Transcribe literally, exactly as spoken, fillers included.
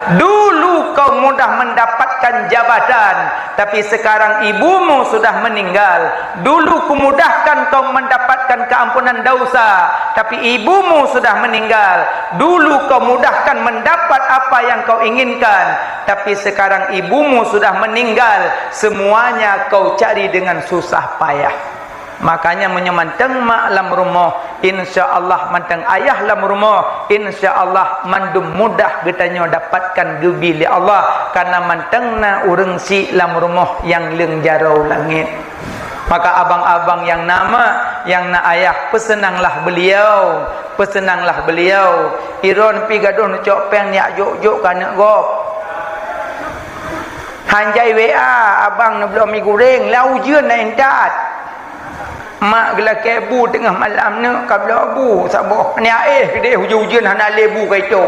Dulu kau mudah mendapatkan jabatan, tapi sekarang ibumu sudah meninggal. Dulu kumudahkan kau mendapatkan keampunan dosa, tapi ibumu sudah meninggal. Dulu kau mudahkan mendapat apa yang kau inginkan, tapi sekarang ibumu sudah meninggal. Semuanya kau cari dengan susah payah. Makanya meunyoe manteng mak lam rumoh, insya Allah, manteng ayah lam rumoh, insya Allah mandum mudah geutanyoe dapatkan geubi lé Allah, karena manteng na ureuëng syiek lam rumoh nyang leueng jaroe langét. Maka abang-abang nyang na mak, nyang na ayah, peuseunanglah beuliau, peuseunanglah beuliau. Iron pi gadôh neucok péng neujak jok-jok keu aneuk gob. Hanjai W A, "Abang, neubloe mi guréng, lam ujeuen na intat." Mak geulakée bu teungoh malam, "Neuk, kabloe bu saboh." Neujak éh keudeh, ujeuen-ujeuen hana lé bu ka itôb.